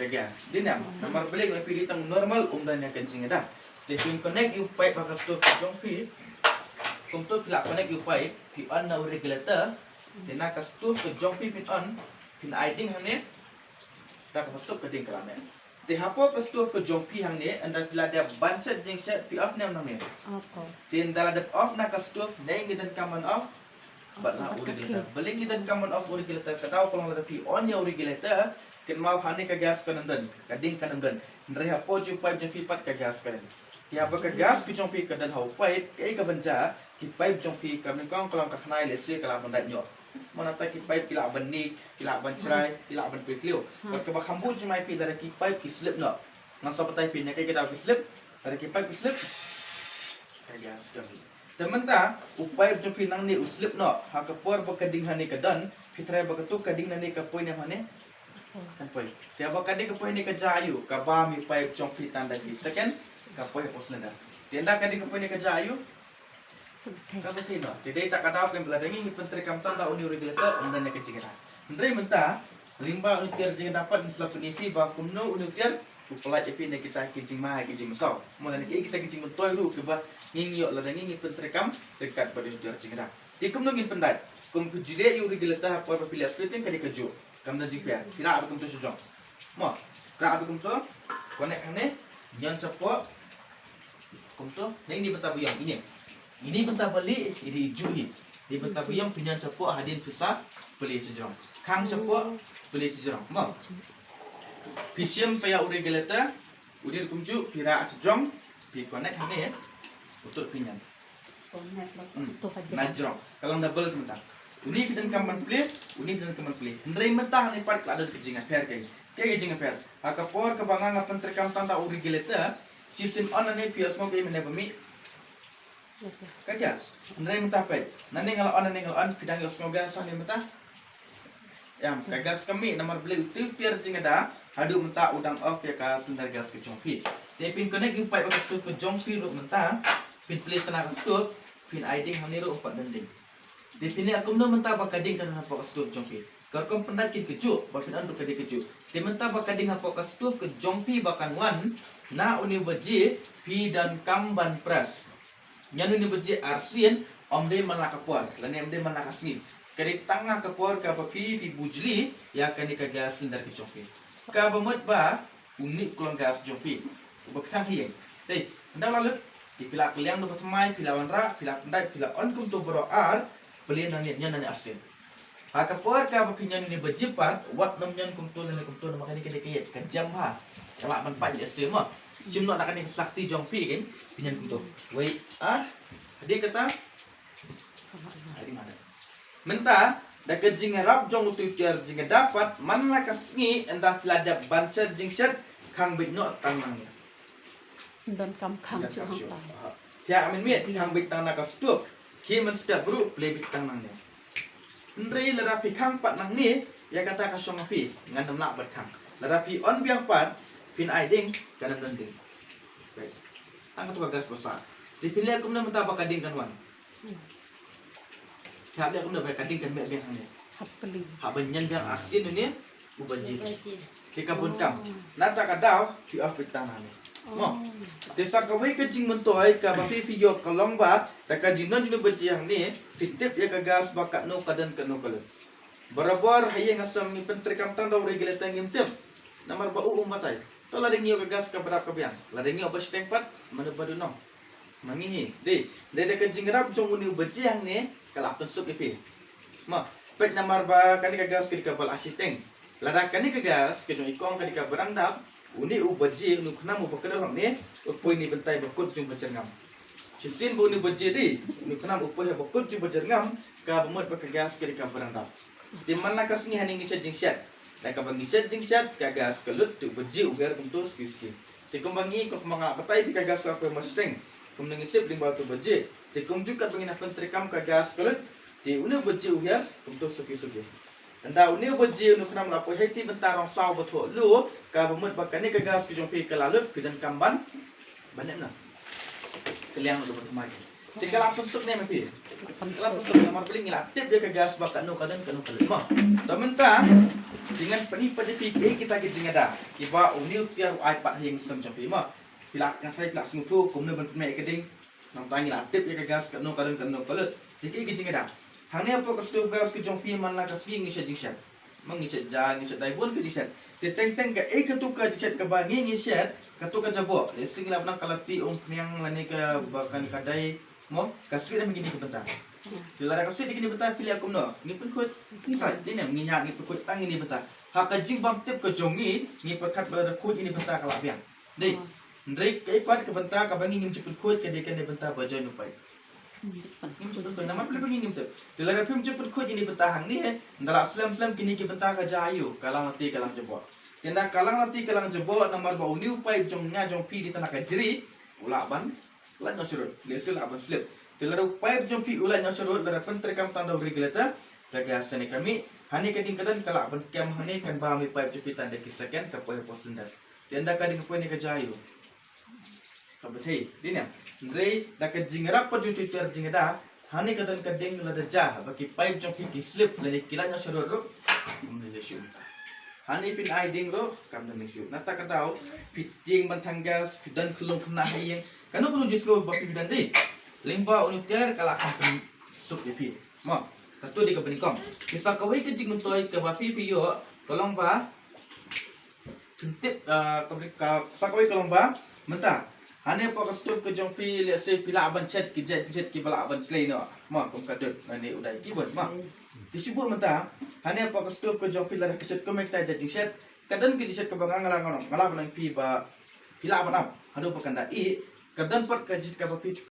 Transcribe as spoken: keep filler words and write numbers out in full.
Ka gas. Dei ne em, namar balei nga phi dei tang normal um don ïa ka jingïada. Te phin connect ïa u pipe ha ka stove ka jong phi. Kumto phi la connect ïa u pipe, phi on na u regulator. Te na ka stove ka jong phi phin on, phin ai ding hangne. Da kaba suk ka ding ka la mih. Te hapoh ka stove ka jong phi hangne, ynda phi la dep ban set jingshet phi off ne em nangne. Off ko. Te ynda la dep off na ka stove, ne ngi donkam ban off. Bad na u regulator. Balei ngi donkam ban off u regulator, ka daw ka long lada phi on ïa u regulator, kynmaw hangne ka gas kan ym don, ka ding kan ym don. Hynrei hapoh jong u pipe jong phi pat ka gas ka don. Te haba ka gas ka jong phi ka don ha u pipe, kaei kaban jia, ki pipe jong phi ka nyngkong ka long ka khnai lehse ka lah ban dait noh. Mo nangta ki pipe ki lah ban nik, ki lah ban chrai, ki lah ban pyrkhliew. Bad kaba kham bun jingmai phi lada ki pipe ki slip noh. Ngan sa batai phi ne kaei ka daw ki slip, lada ki pipe ki slip. Ka gas ka mih. Te mynta u pipe jong phi nangne u slip noh, ha ka por ba ka ding hangne ka don, phi tharai ba kato ka ding nangne ka poi ne em hangne? Kan poi. Te haba ka ding ka poi hangne ka jia aiu, ka bam ïa u pipe jong phi tang da ki second, ka poi hapoh cylinder. Te ynda ka ding ka poi hangne ka jia aiu? Ka poi noh. Te dei ta ka daw kane ba lada ngi ngi pyntreikam tang da une u regulator, ym don ïa ka jingïada. Hynrei mynta, lyngba une u tiar jingïada pat ngi sa pyni ïa phi ba kumno une u tiar u pyllait ïa phi na kita ki jingma ki jingmynsaw. Mo lane kita ki jingmyntoi ruh kiba ngi ngi ïoh lada ngi ngi pyntreikam ryngkat bad une u tiar jingïada. Te kumno ngin pyndait? Kum phi ju leh ïa u regulator ha por ba phi leh fitting ka dei kajuh. Kam don jingpher. Phi rah beit kumto shajrong. Mo, rah beit kumto. Connect hangne. Ñion shapoh. Kumto. Nang ini bynta ba ïong, ini. Ini bynta ba lieh, ini i juh hi. Ini bynta ba ïong, pynïon shapoh, hadien phin sa plie shajrong. Khang shapoh, plie shajrong. Mo. Phi shim sa ïa u regulator, u dien kumjuh, phi rah shajrong, phi connect hangne. Utot pynïon. Hmm. Na jrong. Ka long double kumta. Uni phi donkam ban plie, uni phi donkam ban plie. Hynrei mynta hangne pat ka la don ka jingïapher kaei. Kaei ka jingïapher? Ha ka por kaba nga nga pyntreikam tang da u regulator, shisien on hangne phi ïohsngew kaei mynne ba mih? Ka gas. Hynrei mynta peit. Nangne nga la on, nangne nga la on, phi dang ïohsngew gas hangne mynta? Em, ka gas ka mih namar balei, utu u tiar jingïada haduh mynta u dang off ïa ka cylinder gas ka jong phi. Te phin connect ïa u pipe ha ka stove ka jong phi ruh mynta. Phin plie sa na ka stove, phin ai ding hangne ruh um pat don ding. Te phin leh kumno mynta ba ka ding kan don hapoh ka stove jong phi? Ka rukom pyndait kin kajuh, ba phin on ruh ka dei kajuh. Te mynta ba ka ding hapoh ka stove ka jong phi ba kan wan na une u baje, phi donkam ban press. Ñion une u baje arsien, ym dei man la ka por, lane ym dei man la ka sngi. Ka dei tang ha ka por kaba phi phi bujli ïa kane ka gas cylinder ka jong phi. Kaba mut ba une u klong gas jong phi uba kthang hi ïeng. Dei, ynda u la lut, te phi la kylliang da u ba thymmai, phi la wanrah, phi la pyndait, phi la on kumto baroh ar, plie nangne, ñion nangne arsien. Ha ka por kaba phi ñion une u baje pat, wat nym ñion kumto lane kumto namar kane ka dei ka ïeit, ka jem bha. Ka lah ban pait ïa shuh mo. Shim noh da kane ka sakti jong phi kein, phi ñion kumto. Wei, ah, hadien kata. Hadien kata. Mynta, da ka jingïarap jong utu u tiar jingïada pat, man la ka sngi ynda phi la dep ban shet jingshet, khang beit noh tang nangne. Donkam khang shuh hangta. Thiah mynmiet, khang beit tang na ka stove. Khie mynstep ruh, plie beit tang nangne. Hynrei lada phi khang pat nangne, ïa kata ka shong ha phi, ngan ym lah ban khang. Lada phi on biang pat, phin ai ding, kan ym don ding. Right. Tang kato ka gas ba sah. Te phin leh kumno mynta ba ka ding kan wan? Phi hap leh kumno ba ka ding kan mih biang hangne? Hap plie. Hap ban ñion biang arsien une u baje. Te ka bun kam. Nangta ka daw, phi off beit tang nangne. Mo. Te sa kawei ka jingmyntoi kaba phi phi ïoh ka long ba da ka jingdon jong une u baje hangne, phi tip ïa ka gas ba katno ka don katno ka lut. Barabor ha ïing ha sem ngi pyntreikam tang da u regulator ngim tip. Namar ba u um batai. To lada ngi ïoh ka gas kaba dap ka biang, lada ngi ïoh ba shiteng pat, mano ba duna? Ma ngi hi. Dei, dei da ka jingïarap jong une u baje hangne, ka la pynsuk ïa phi. Ma, peit namar ba kane ka gas ka dei kaba la shiteng. Lada kane ka gas ka jong i kong ka dei kaba dang dap, une u baje, une u khnam uba kdew hangne, u poi ne bynta ba kut jong u bajyrngam. Shisien ba une u baje dei, une u khnam u poi ha ba kut jong u bajyrngam, kaba mut ba ka gas ka dei kaba dang dap. Te man la ka sngi hangne ngi shet jingshet. Da kaba ngi shet jingshet, ka gas ka lut, te u baje u hiar kumto suki suki. Te kumba ngi, kumba nga la batai phi ka gas ka poi marshiteng. Kumno ngi tip lyngba utu u baje. Te kumjuh katba ngi nang pyntreikam ka gas ka lut. Te une u baje u hiar kumto suki suki. Ynda une u baje une u khnam la poi ha iti bynta rong saw ba thoh lu, kaba mut ba kane ka gas ka jong phi ka la lut, phi donkam ban, ban leh kumno? Kylliang lut da u ba thymmai. Te ka la pynsuk ne ma phi? Ka la pynsuk namar ba ngi la tip ïa ka gas ba kano ka don kano ka lut mo. Te mynta te ngan pyni pat ïa phi kiei kita ki jingada kiba une u tiar u ai pat ha ïing ha sem jong phi mo. Phi la, ngan try phi la sngewthuh kumno ban pynmih ïa ka ding. Nangta ngi la tip ïa ka gas kano ka don kano ka lut. Te kiei ki jingada? Hangne hapoh ka stove gas ka jong phi man la ka sngi ngi shet jingshet. Ma ngi shet ja, ngi shet dai bun ka jingshet. Te teng teng kaei katu ka jingshet kaba ngi ngi shet, katu ka jaboh. Lehse ngi la ban ka lati umphniang lane kaba kan ka dai mo, ka shet na kine ki bynta. Te lada ka shet na kine ki bynta phi leh kumno? Ngi pynkhuid. Ngi shet, dei ne ngi ñiad ngi pynkhuid tang kine ki bynta. Ha ka jingbym tip ka jong ngi, ngi pyrkhat ba lada khuid kine ki bynta ka la biang. Dei. Hynrei kaei pat ka bynta kaba ngi ngim ju pynkhuid ka dei kane bynta ba join u paip. Ngim ju pynkhuid namar ba ngi ngim tip. Te lada phim ju pynkhuid ïa kine ki bynta hangne, ynda la slem slem kine ki bynta ka jia aïu, ka lang lati ka lang jaboh. Te ynda ka lang lati ka lang jaboh namar ba une u paip jong nga jong phi dei tang na ka jri, u lah ban lait noh sharud, lehse u lah ban slip. Te lada u paip jong phi u lait noh sharud, lada pyntreikam tang da u regulator, ka gas hangne ka mih, hangne ka ding ka don ka lah ban kem hangne, kan bam ïa u paip jong phi tang da ki second ka poi hapoh cylinder. Te ynda ka ding ka poi hangne ka jia aïu? Ka bthei, dei ne? Hynrei da ka jingïarap pat jong utu u tiar jingada, hangne ka don ka ding lada jia ba ki paip jong phi ki slip lane ki lait noh sharud ruh, kam don lei shuh. Hangne phin ai ding ruh kam don lei shuh. Nangta ka daw phi tieng ban thang gas, phi don khyllung khynnah ha ïing, kano kano jingsngew ba phi don dei, lyngba une u tiar ka la kham pynsuk ïa phi mo. Katu dei kaba nyngkong. Te sa kawei ka jingmyntoi kaba phi phi ïoh ka long ba phin tip, ah, ka bri-, ka, sa kawei ka long ba mynta hangne hapoh ka stove ka jong phi, lehse phi lah ban shet ki jait jingshet kiba lah ban slei noh mo, kum ka dud lane u dai ki bun mo. Te shu buh mynta hangne hapoh ka stove ka jong phi lada phi shet kum kita jait jingshet, ka don ka jingshet kaba nga nga lah, nga lah ban ong ïa phi ba phi lah ban ap haduh ba kan da ih. Ka don pat ka jingshet kaba phi